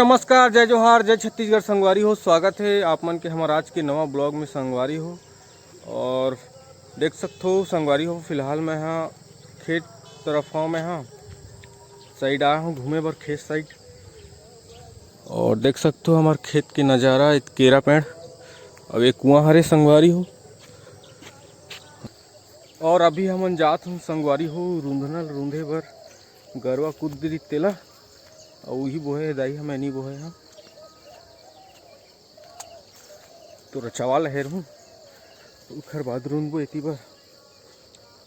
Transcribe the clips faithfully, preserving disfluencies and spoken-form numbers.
नमस्कार, जय जोहार, जय छत्तीसगढ़ संगवारी हो। स्वागत हे आप मन के हमर आज के नवा ब्लॉग में संगवारी हो। और देख सकथो संगवारी हो, फिलहाल मैं हा खेत तरफ हव, मैं हा साइड आया हूँ घूमे बर खेत साइड। और देख सकथो हमर खेत के नज़ारा, एक केरा पेड़, अब एक कुआं हरे संगवारी हो। और अभी हमन जात हन संगवारी हो रूंधना ल रूंधे बर, गरवा कूद गिरी तेला, अउ उही बोहे हे दाई, हमें नहीं बोहे हम। तो रचवा ल हेर हूँ, उखर बाद रूंधबो एती बर।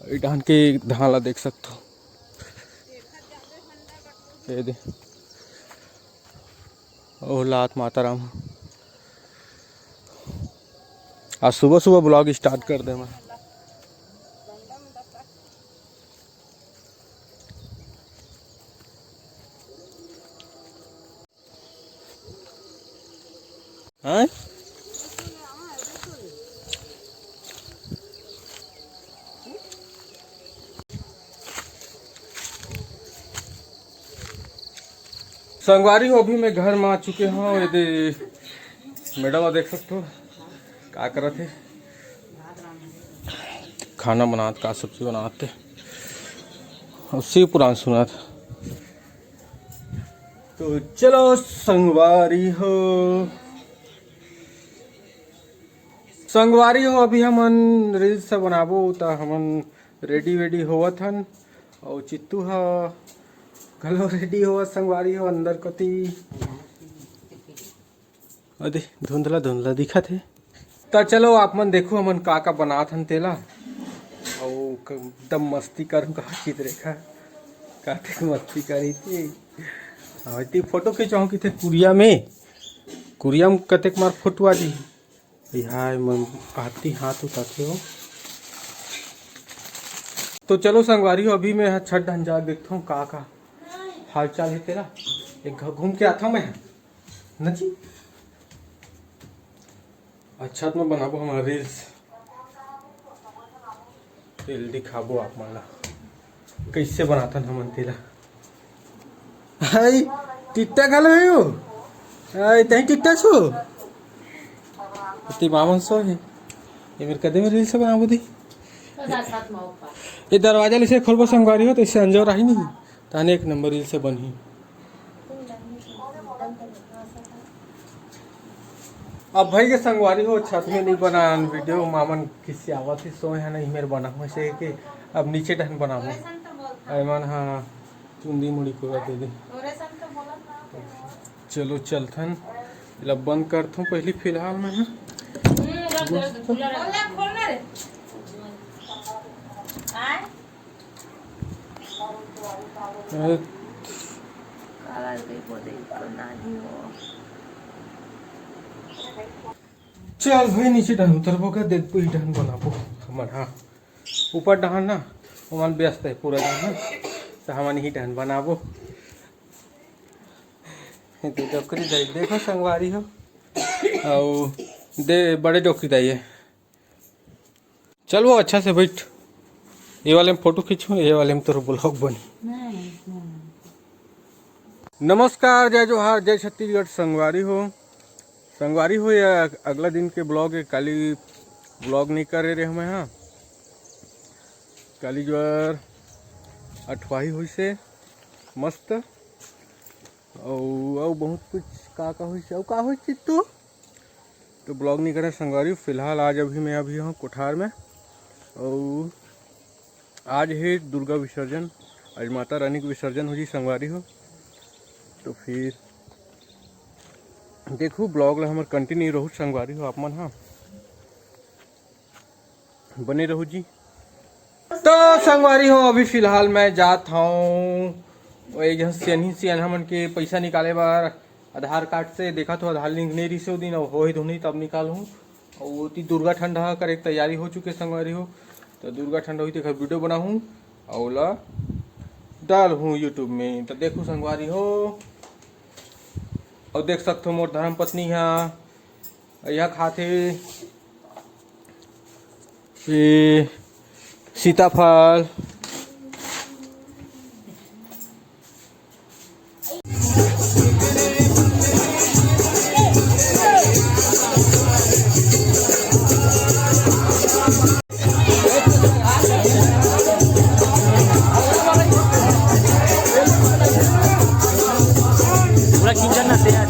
ए डाहन के धान ला देख सकथो, ए दे, ओ लात माता राम। आज सुबह सुबह ब्लॉग स्टार्ट कर दे मैं। हाँ? संगवारी हो, अभी मैं घर में आ चुके हूँ। ये दे मैडम, आप देख सकते हो का करत हे, खाना बनात, का सब्जी बनात हे, और शिव पुराण सुनात। तो चलो संगवारी हो, संगवारी हो, अभी हमन रील्स बनाबो, त हमन रेडी वेडी होवत हन, अउ चित्तू ह घलो रेडी होवत संगवारी हो अंदर कोती। अदे धुंधला धुंधला दिखत हे। त चलो आप मन देखो हमन का का बनात हन तेला। अउ क-, एकदम मस्ती करूँ कहा चित रेखा, काते मस्ती करी थी। अउ इतनी फोटो खिंचाऊँ किथे कुरिया में, कुरिया में कतेक मार फोटो आ जी। हाय मन आती हाथ उठाते हो। तो चलो संगवारी हो, अभी मैं यहाँ छत ढान जा देखता हूँ का का हाल चाल है तेरा। एक घर घूम के आता हूँ मैं। नची। अच्छा, तो मैं बनाबो हमारा रील्स, तेल दिखाबो आप मन ला, कैसे बनाथन हमन तेला। हाय, टिट्टा घलो है यो। हाय, तही टिट्टा छो। ती मामन सो है। ये मेरे कदे में रील्स बनाबो दी। ये दरवाजा लिसे खोलबो संगवारी हो, तो इससे अंजोर आही नहीं। ताने एक नंबर रील्स बनही। अब भाई के संगवारी हो, छत में नहीं बनान वीडियो, मामन किसी आवत ही सोए है नहीं मेरे बना हुए से के अब नीचे डहन बनाबो। अरे मन हाँ, चुंदी मुड़ी को दे दे। चलो चलथन, एला बंद करथों पहली फिलहाल मैं, हाँ। अरे। काला गई बोले तो नानी हो। चल भाई, नीचे डहन उतरबो का, देखबो ही डहन बनाबो हमन, हाँ। ऊपर डहन ना, ओमन व्यस्त है पूरा डहन, तो हमन ही डहन बनाबो। तो डोकरी दाई, देखो संगवारी हो, अउ दे बड़े डोकरी दाई है। चल वो अच्छा से बैठ, ये वाले में फोटो खींचूँ, ये वाले में तोर ब्लॉग बनी। नमस्कार, जय जोहार, जय छत्तीसगढ़ संगवारी हो। संगवारी हो, ये अगला दिन के ब्लॉग है, काली ब्लॉग नहीं करे रहे मैं, हाँ। काली जो अठवाही हुई से मस्त, अउ अउ बहुत कुछ का का हुई से, अउ का हुई चित्तू। तो ब्लॉग नहीं करे संगवारी, फिलहाल आज अभी मैं अभी हूँ कोठार में। अउ आज ही दुर्गा विसर्जन, आज माता रानी के विसर्जन हो जी संगवारी हो। तो फिर देखू ब्लॉग ला हमर कंटिन्यू रहू संगवारी हो आप मन, हाँ, बने रहू जी। तो संगवारी हो, अभी फिलहाल मैं जात हूँ एक झन सियनही सियनहा मन के पैसा निकाले बर। आधार कार्ड से देखा तो आधार लिंक नहीं रही से दिन, अब हो ही धुनी तब निकालूँ। और वो ती दुर्गा ठंडा करे के तैयारी हो चुके संगवारी हो, तो दुर्गा ठंडा हुई तेखर वीडियो बनाहूँ और ओला डालहूँ यूट्यूब में। तो देखो संगवारी हो, और देख सकते हो मोर धर्म पत्नी हा, यह खाथे ये सीताफल। पूरा खींचना तैयार।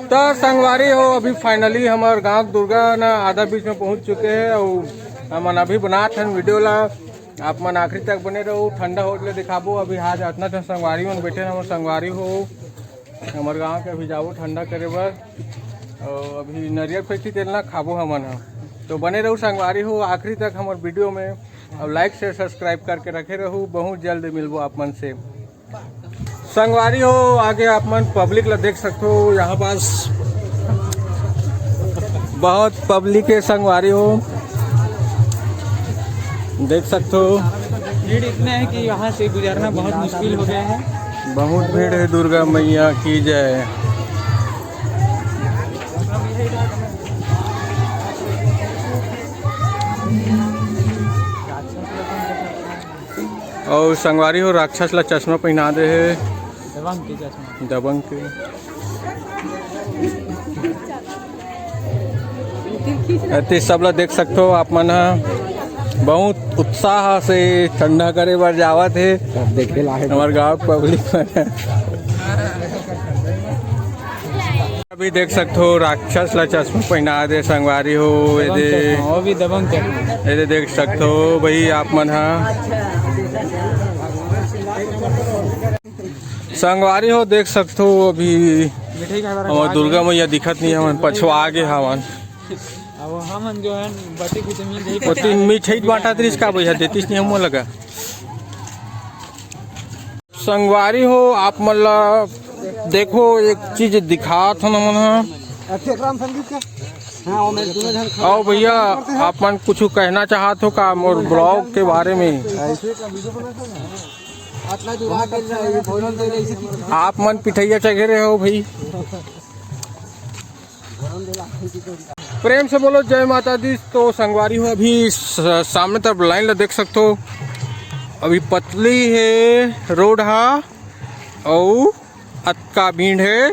तो संगवारी हो, अभी finally हमर गांव दुर्गा ना आधा बीच में पहुंच चुके हैं और हमन अभी बनात हन video ला। आप मन आखिरी तक बने रहो, ठंडा होत ले दिखाबो। अभी आज अतना झन संगवारी मन बैठे हैं, हमर संगवारी हो, हमर गांव के। अभी जाबो ठंडा करे बर और अभी नरियर फेंकती तेल ना खाबो हमन ह। तो बने रहो संगवारी हो आखिरी तक हमर video में और like share subscribe करके रखे रहो। बहुत जल्द मिलबो आप मन से। संगवारी हो, आगे आप मन public ला देख सकथो, यहाँ पास बहुत public है संगवारी हो, देख सकथो। भीड़ इतना है कि यहाँ से गुजरना बहुत मुश्किल हो गया है। बहुत भीड़ है। दुर्गा मैया की जय। और संगवारी हो, राक्षस ला चश्मा पहना दे हे। दबंग के चश्मा। दबंग के। अति सब ला देख सकथो आप मन ह, बहुत उत्साह से ठंडा करे बर जावत हे। सब देखे ला हे। हमर गांव के public मन ह। अभी देख सकथो, राक्षस ला चश्मा पहना दे संगवारी हो। ये दबंग दे, चश्मा, वो भी दबंग चश्मा। ये दे देख सकथो भाई आप मन ह। संगवारी हो, देख सकथो अभी मिठाई खाए बर हमर दुर्गा मैया दिखत नहीं, हमन पछवा गे हवन। अब हमन जो है बटी कुछ मिल जाई। ओती मिठाई बांटा दृश का भैया देतीस नहीं हमन लगा। संगवारी हो, आप मन ला देखो, एक चीज दिखात हन हमन ह। अच्छे राम संगीत के। हाँ, वो मैं दोनों जन खड़े आओ भैया, आप मन कुछ कहना चाहत हो का मोर vlog के बारे में? ऐसे का video बनाता है। अतना दूर आके ये भोजन दे रहे, इसे आप मन पिठैया चघे रहे हो भाई। प्रेम से बोलो जय माता दी। तो संगवारी हो, अभी स-, सामने तरफ लाइन ला देख सकथो, अभी पतली है रोड हा, अउ अतका भीड़ है,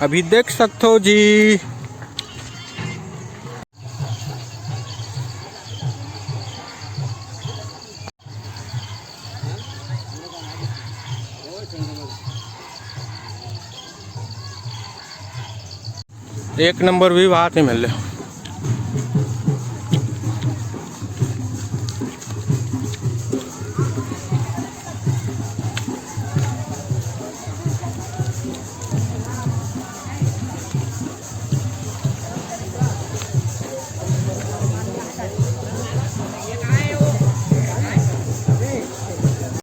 अभी देख सकथो जी। एक नंबर भी बात है मिले।